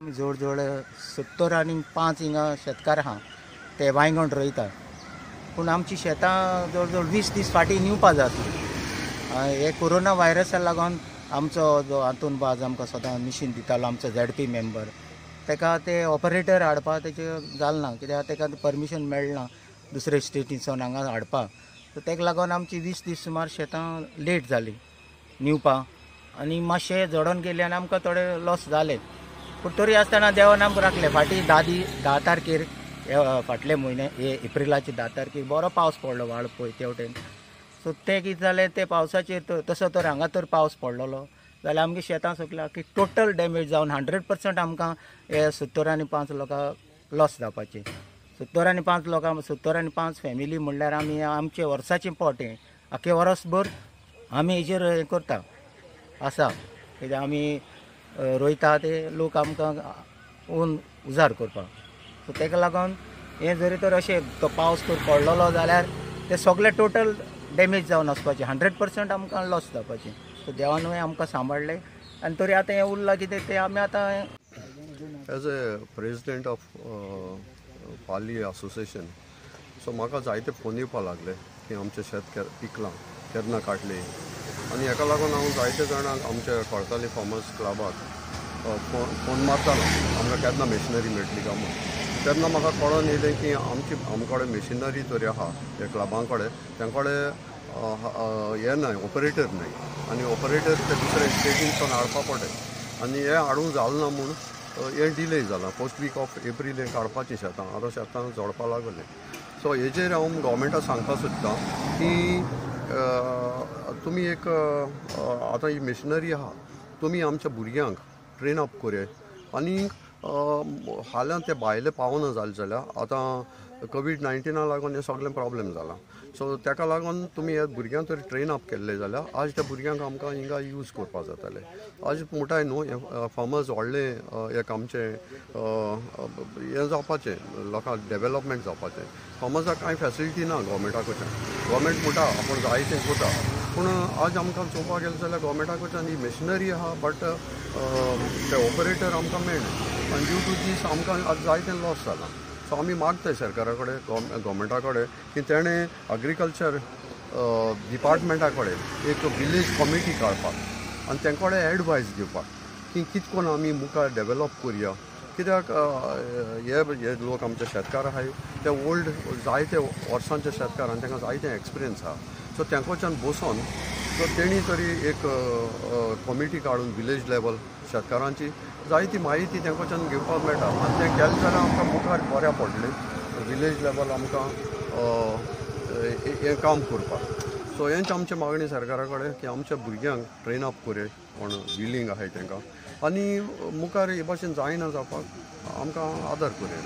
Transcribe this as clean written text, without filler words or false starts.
जवळ जवळ 75 हिंगा शेतकार आहा, ते वांयगण रोयता, पूण आमची शेतां जवळ जवळ 20 दीस फाटीं निवपा जातली. हे कोरोना व्हायरसा लागून आमचो जो आंतून बाज आमकां सदां मिशीन दितालो, आमचो ZP member, ताका ते ऑपरेटर हाडपा तेचें जालें ना, कित्याक ताका परमिशन मेळना दुसरे स्टेटींसून हांगा हाडपा. सो ताका लागून आमची 20 दीस सुमार शेतां लेट जाली निवपा आनी मातशें झडोन गेले आनी आमकां थोडे लॉस जाले. पूण तरी आसतना देवान आमकां राखलें. फाटीं 10 तारखेर फाटले म्हयने एप्रिलाचे 10 तारखेर बरो पावस पडलो वाळपय तेवटेन. सो तें कितें जालें, ते पावसाचेर तसो तर हांगा तर पावस पडलेलो जाल्यार आमगे शेतां सगळीं की टोटल डॅमेज जावन 100% आमकां हे 75 लोकांक लॉस जावपाचें. 75 लोकांक, 75 फॅमिली म्हणल्यार आमी आमचे वर्साचें पोट हें आख्खे वर्सभर आमी हेजेर हें करता आसा, कित्याक आमी रोयता ते लोक आमकां ओन उजार करपाक. सो ताका लागून हें जरी तर अशें तो पावस तर पडलेलो जाल्यार ते सगळे टोटल डॅमेज जावन वचपाचें, 100% आमकां लॉस जावपाचें. सो देवानूय आमकां सांबाळ्ळें आनी तरी आतां हें उरलां कितें तें आमी आतां as a president of Pali association, so म्हाका जायते फोन येवपा लागले की आमचें शेत पिकलां केन्ना काडलें, आनी हेका लागून हांव जायते जाणांक आमच्या खळताली फार्मर्स क्लबाक फोन मारतालो आमकां केन्ना मशिनरी मेळटली काय म्हूण. तेन्ना म्हाका कळोन येयलें की आमची आमचे कडेन मशिनरी तरी आहा ह्या क्लबां कडेन, तें कडेन हें न्हय, ऑपरेटर न्हय, आनी ऑपरेटर ते दुसरे स्टेटीनसून हाडपा पडटा आनी हें हाडूंक जालें ना म्हूण हें डिले जालां. फर्स्ट वीक ऑफ एप्रील हें काडपाचें शेतां, आतां शेतां जोडपा लागलें. सो हेजेर हांव गव्हर्मेंटाक सांगपाक सोदतां की तुमी एक आतां ही मशिनरी आहा, तुमी आमच्या भुरग्यांक ट्रेन अप करया आनी हाल्यां ते भायले पावना जालें जाल्यार आतां कोवीड-19 लागून हें सगळें प्रॉब्लेम जालां. सो ताका लागून तुमी ह्या भुरग्यांक तरी ट्रेन अप केल्ले जाल्यार आज त्या भुरग्यांक आमकां हिंगा यूज करपाक जातालें. आज म्हणटाय न्हू फार्मर्स व्हडलें एक आमचें हें जावपाचें, लोकांक डेवलपमेंट जावपाचें. फार्मर्साक कांय फेसिलिटी ना गव्हर्मेंटा कडच्यान. गव्हर्मेंट म्हणटा आपूण जाय तें करता, पूण आज आमकां चोवपाक गेलें जाल्यार गव्हर्मेंटा कडच्यान ही मशिनरी आहा बट ते ऑपरेटर आमकां मेळना आनी ड्यू टू दीस आमकां आज जायतें लॉस जालां. सो आमी मागताय सरकारा कडेन, गव्हर्मेंटा कडेन की तेणें एग्रीकल्चर डिपार्टमेंटा कडेन एक विलेज कमिटी काडपाक आनी तें कडेन एडवायस दिवपाक की कितें करून आमी मुखार डेवलप करया. कित्याक हे लोक आमचे शेतकार आहाय ते ओल्ड जायते वर्सांचे शेतकार आनी तांकां जायते एक्सपिरियन्स आहा. सो तेंकोच्यान बसोन सो तेणी तरी एक कमिटी काडून विलेज लेवल शेतकारांची जायती म्हायती तेंकोच्यान घेवपाक मेळटा आनी तें केलें जाल्यार आमकां मुखार बऱ्या पडलें विलेज लेवल आमकां हें काम करपाक. सो हेंच आमची मागणी सरकारा कडेन की आमच्या भुरग्यांक ट्रेन अप करया कोण विलींग आहाय तांकां आनी मुखार हे भाशेन जायना जावपाक आमकां आदार करया.